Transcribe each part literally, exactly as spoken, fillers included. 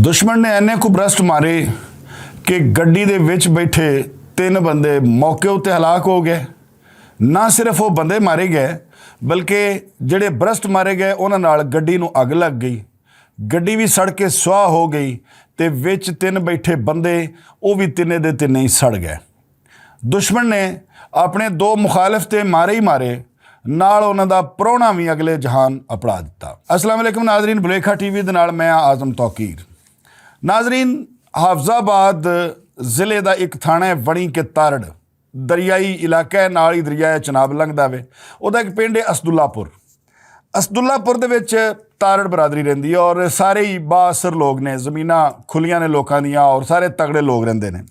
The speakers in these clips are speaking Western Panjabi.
دشمن نے اینے کو برسٹ مارے کہ گڈی دے وچ بیٹھے تین بندے موقع اتے ہلاک ہو گئے۔ نہ صرف وہ بندے مارے گئے، بلکہ جڑے برسٹ مارے گئے، انہاں نال گڈی نوں اگ لگ گئی۔ گڈی وی سڑ کے سواہ ہو گئی تے وچ تین بیٹھے بندے، او وی تینے دے تینے ہی سڑ گئے۔ دشمن نے اپنے دو مخالف تے مارے ہی مارے، نال انہاں دا پرونا وی اگلے جہان اپڑا دتا۔ السلام علیکم ناظرین، بلیکھا ٹی وی دے نال میں ہاں اعظم توقیر۔ ناظرین، حافظ آباد ضلع دا ایک تھانہ ہے وڑی کے تارڑ، دریائی علاقہ ہے، نال ہی دریائے چناب لنگدا وے۔ اوہدا ایک پنڈ ہے اسداللہ پور۔ اسداللہ پور دے وچ تارڑ برادری رہندی ہے اور سارے ہی بااثر لوگ نے، زمیناں کھلیاں نے لوکاں دیاں اور سارے تگڑے لوگ رہندے نے۔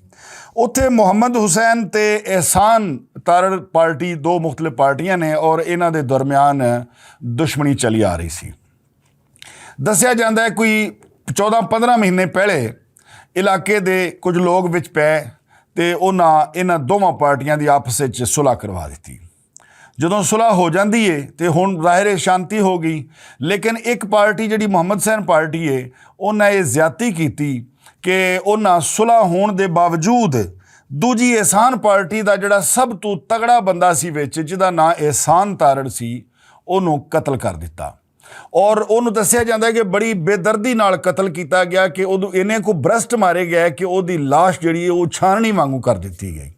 اتھے محمد حسین تے احسان تارڑ پارٹی، دو مختلف پارٹیاں نے اور انہاں دے درمیان دشمنی چلی آ رہی سی۔ دسیا جاندا ہے کوئی چودہ پندرہ مہینے پہلے علاقے دے کچھ لوگ وچ پے تے انہاں انہاں دوواں پارٹیاں دی آپس وچ صلح کروا دتی۔ جدوں صلح ہو جاندی ہے تے ہن ظاہر ہے شانتی ہو گئی، لیکن ایک پارٹی جڑی محمد حسین پارٹی ہے، انہاں یہ زیادتی کیتی کہ انہاں صلح ہون دے باوجود دوجی احسان پارٹی دا جڑا سب تو تگڑا بندہ سی وچ، جدا ناں احسان تارڑ سی، انہوں قتل کر دتا۔ اور انہوں دسیا جاندا ہے کہ بڑی بے دردی نال قتل کیتا گیا کہ ادو اینے کو برسٹ مارے گئے کہ او دی لاش جڑی ہے وہ چھاننی وانگوں کر دتی گئی۔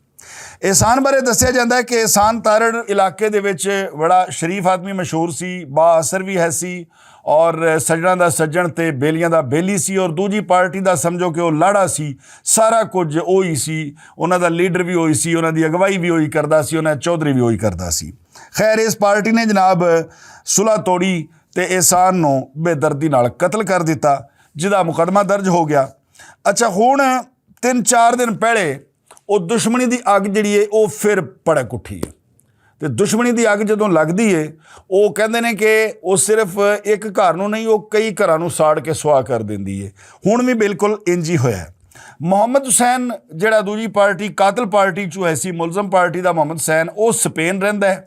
احسان بارے دسیا جاندا ہے کہ احسان تارڑ علاقے دے وچ بڑا شریف آدمی مشہور سی، با اثر بھی ہے سی، اور سجنا دا سجن تے بیلیاں دا بیلی سی اور دوجی پارٹی دا سمجھو کہ وہ لاڑا سی۔ سارا کچھ وہی سی، انہاں دا لیڈر بھی وہی سی، انہاں دی اگوائی بھی وہی کردا سی، انہاں چودھری بھی وہی کردا سی۔ خیر، اس پارٹی نے جناب صلح توڑی تے احسان نوں بے دردی نال قتل کر دتا، جدا مقدمہ درج ہو گیا۔ اچھا، ہن تین چار دن پہلے او دشمنی دی اگ جڑی ہے او پھر پڑک اٹھی ہے۔ تے دشمنی دی اگ جدوں لگدی ہے، او کہندے نے کہ او صرف ایک گھر نوں نہیں، او کئی گھراں نوں ساڑ کے سوا کر دیندی ہے۔ ہن وی بالکل انج ہی ہویا ہے۔ محمد حسین جڑا دوجی پارٹی، قاتل پارٹی چوں ہے سی، ملزم پارٹی دا محمد حسین، او سپین رہندا ہے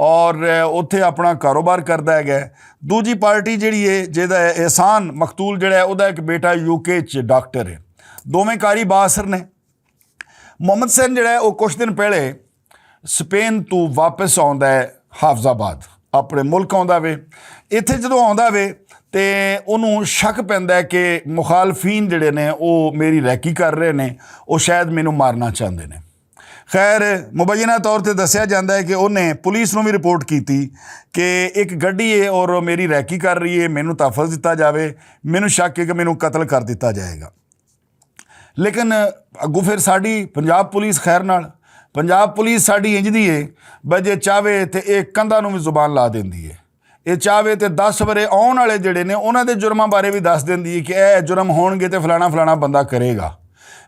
اور اتھے اپنا کاروبار کردا ہے گیا۔ دوجی پارٹی جڑی ہے، جہدا ہے احسان مقتول جڑا ہے، اوہدا ایک بیٹا یو کے چ ڈاکٹر ہے۔ دوویں کاری بااثر نے۔ محمد حسین جڑا ہے، وہ کچھ دن پہلے سپین تو واپس آندا ہے حافظ آباد، اپنے ملک آندا وے۔ اتھے جدوں آندا وے تے انہوں شک پیندا ہے کہ مخالفین جڑے نے، وہ میری ریکی کر رہے نے، وہ شاید مینوں مارنا چاہندے نے۔ خیر، مبینہ طور تے دسیا جاندا ہے کہ انہیں پولیس نوں بھی رپورٹ کیتی کہ ایک گڈی ہے اور میری ریکی کر رہی ہے، مینوں تحفظ دتا جاوے، مینوں شک ہے کہ مینوں قتل کر دتا جائے گا۔ لیکن اگوں پھر ساڈی پنجاب پولیس خیر نال، پنجاب پولیس ساڈی انج دی ہے، بس جے چاہے تے اے کندھاں نوں وی زبان لا دیندی ہے۔ اے چاہے تے دس ورے آن والے جڑے نے، انہاں دے جرماں بارے وی دس دیندی ہے کہ اے جرم ہون گے تے فلانا فلانا بندہ کرے گا۔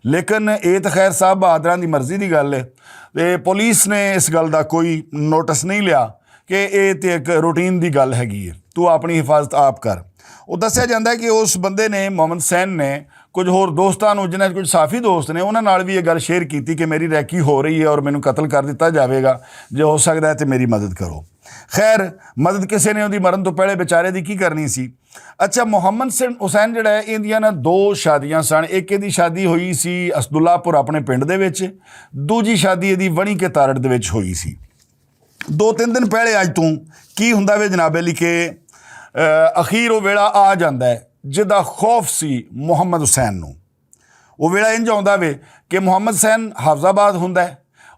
لیکن اے تے خیر صاحب بہادراں دی مرضی دی گل ہے۔ تے پولیس نے اس گل دا کوئی نوٹس نہیں لیا کہ اے تے ایک روٹین دی گل ہے گی ہے، تو اپنی حفاظت آپ کر۔ وہ دسیا جاندا ہے کہ اس بندے نے، محمد حسین نے، کچھ ہور دوستاں نوں، جنہاں 'چ کچھ صحافی دوست نے، انہاں نال وی یہ گل شیئر کیتی کہ میری ریکی ہو رہی ہے اور مینوں قتل کر دتا جاوے گا، جے ہو سکدا ہے تے میری مدد کرو۔ خیر، مدد کسے نے اودی مرن تو پہلے بیچارے دی کی کرنی سی؟ اچھا، محمد حسین، حسین جڑا ہے، ایندیاں نہ دو شادیاں سن۔ ایک ایندی شادی ہوئی سی اسداللہ پور اپنے پنڈ دے وچ، دوجی شادی ایندی ونی کے تارڑ دے وچ ہوئی سی۔ دو تین دن پہلے اج توں کی ہوندا وے جناب علی کہ، اہ، اخیر او ویلا آ جاندا ہے جدا خوف سی محمد حسین نوں۔ او ویلا انج آوندا وے کہ محمد حسین حافظ آباد ہوندا ہے،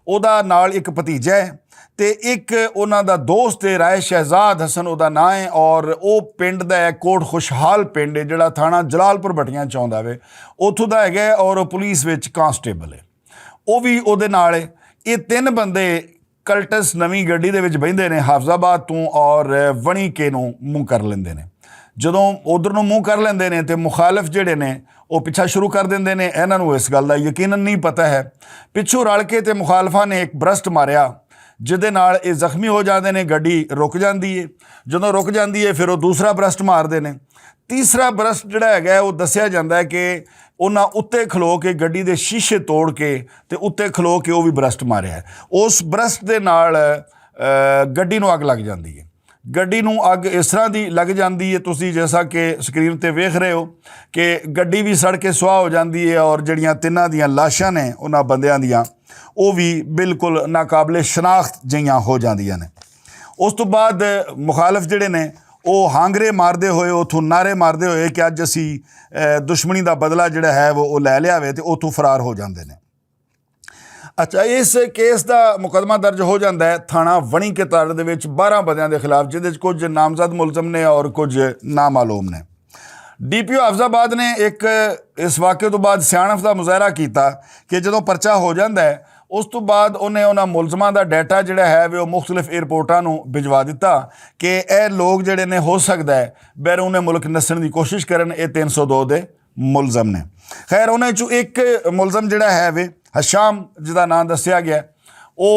اودا نال ایک بھتیجا ہے تے ایک انہاں دا دوست ہے رائے شہزاد حسن اودا ناں ہے، اور او پنڈ دا ہے، کوٹ خوشحال پنڈ ہے، جڑا تھانہ جلال پور بٹیاں چ آوندا وے، اوتھوں دا ہے اور او پولیس وچ کانسٹیبل ہے۔ او وی اوہدے نال ہے۔ یہ تین بندے کلٹس نویں گڈی دے وچ بہندے نے، حافظ آباد توں اور ونی کے نوں منہ کر لیندے نے۔ جدوں ادھر نوں منہ کر لیندے نے تے مخالف جڑے نے، او پچھا شروع کر دیندے نے۔ انہاں نوں اس گل دا یقیناً نہیں پتہ ہے۔ پچھوں رل کے تے مخالفاں نے ایک برسٹ ماریا، جدے نال اے زخمی ہو جاندے نے، گڈی رک جاندی ہے۔ جدوں رک جاندی ہے، پھر او دوسرا برسٹ ماردے نے۔ تیسرا برسٹ جڑا ہے گا، وہ دسیا جاندا ہے کہ انہاں اتے کھلو کے گڈی دے شیشے توڑ کے تے اتے کھلو کے وہ بھی برسٹ ماریا ہے۔ اس برسٹ دے نال، اہ، گڈی نوں اگ لگ جاندی ہے۔ گڈی نوں اگ اس طرح دی لگ جاندی ہے، تسی جیسا کہ سکرین تے ویکھ رہے ہو کہ گڈی وی سڑ کے سواہ ہو جاندی ہے اور جڑیاں تناں دیاں لاشاں نے انہاں بندیاں دیاں، او وی بالکل ناقابل شناخت جیاں ہو جاندیاں نے۔ اس تو بعد مخالف جڑے نے، او ہانگرے ماردے ہوئے، اتھوں نعرے ماردے ہوئے کہ اج اسی دشمنی دا بدلہ جڑا ہے وہ لے لیا ہوئے تے اتھوں فرار ہو جاندے نے۔ اچھا، اس کیس دا مقدمہ درج ہو جاندا ہے تھانہ ونی کے تارڑ دے وچ بارہ بندیاں دے خلاف، جس وچ کچھ نامزد ملزم نے اور کچھ نامعلوم نے۔ ڈی پی او حفظ آباد نے ایک اس واقعے تو بعد سیانف دا مظاہرہ کیتا کہ جدوں پرچہ ہو جاندا ہے، اس تو بعد انہیں انہاں ملزماں دا ڈیٹا جڑا ہے وہ مختلف ایئرپورٹاں نوں بھجوا دتا کہ اے لوگ جڑے نے ہو سکدا ہے بیرون ملک نسن دی کوشش کرن، اے تین سو دو دے ملزم نے۔ خیر، انہاں چوں ایک ملزم جڑا ہے وے، ہشام، جس دا ناں دسیا گیا، او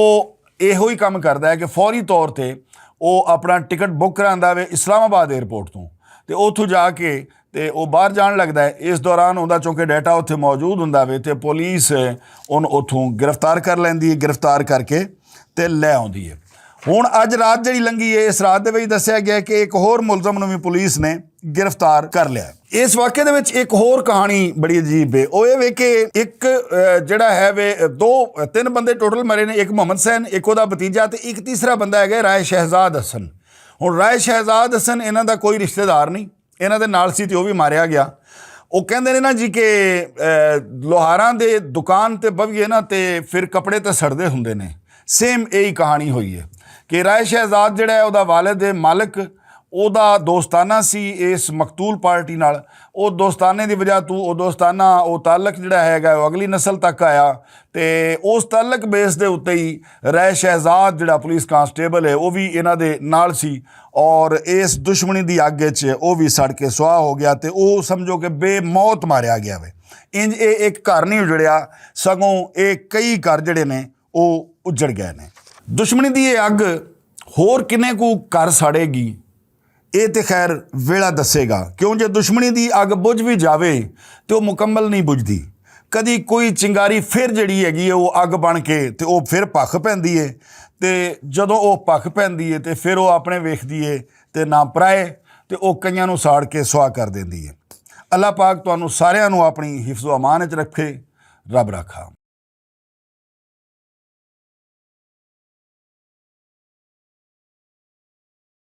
ایہو ہی کم کردا ہے کہ فوری طور تے او اپنا ٹکٹ بک کراندا وے اسلام آباد ایئرپورٹ توں، تے اوتھوں جا کے تے او باہر جان لگدا ہے۔ اس دوران اوندا چونکہ ڈیٹا اوتھے موجود ہوندا وے تے پولیس اون اوتھوں گرفتار کر لیندی ہے، گرفتار کر کے تے لے آندی ہے۔ ہن اج رات جڑی لنگھی ہے، اس رات دے وچ دسیا گیا کہ ایک ہور ملزم نوں وی پولیس نے گرفتار کر لیا ہے۔ اس واقعے دے وچ ایک ہور کہانی بڑی عجیب ہے۔ او اے وے کہ ایک، اے، جڑا ہے وے، دو، تین بندے ٹوٹل مرے نے، ایک محمد حسین، ایک اودا بھتیجا تے ایک تیسرا بندہ ہے گیا رائے شہزاد حسن۔ ہن رائے شہزاد حسن انہاں دا کوئی رشتہ دار نہیں، انہاں دے نال سی تے او وی ماریا گیا۔ او کہندے نے نا جی کہ، اے، لوہاراں دے دکان تے بویے نا تے پھر کپڑے تے سڑدے ہوندے نے۔ سیم ایہی کہانی ہوئی ہے کہ رائے شہزاد جڑا ہے، اودا والد ہے مالک، اودا دوستانہ سی اس مقتول پارٹی نال۔ او دوستانے دی وجہ تو او دوستانہ او تعلق جڑا ہے گا، او اگلی نسل تک آیا۔ تے اس تعلق بیس دے اُتے ہی رائے شہزاد جڑا پولیس کانسٹیبل ہے، او وی انہاں دے نال سی اور اس دشمنی دی اگ وچ او وی سڑ کے سواہ ہو گیا تے او سمجھو کہ بے موت ماریا گیا وے۔ انج اے ایک گھر نہیں اجڑیا، سگوں اے کئی گھر جڑے نے او اجڑ گئے نے۔ دشمنی دی اے اگ ہور کنے کو گھر ساڑے گی، اے تے خیر ویلا دسے گا، کیوں جے دشمنی دی اگ بجھ وی جاوے تے او مکمل نہیں بجھدی۔ کدی کوئی چنگاری پھر جڑی ہے گی او اگ بن کے تے او پھر پکھ پیندی ہے۔ تے جدوں او پکھ پیندی ہے تے پھر او اپنے ویکھدی ہے تے نہ پرائے تے او کئیاں نوں ساڑ کے سوا کر دیندی ہے۔ اللہ پاک تانوں ساریاں نوں اپنی حفظ و امان وچ رکھے۔ رب رکھا۔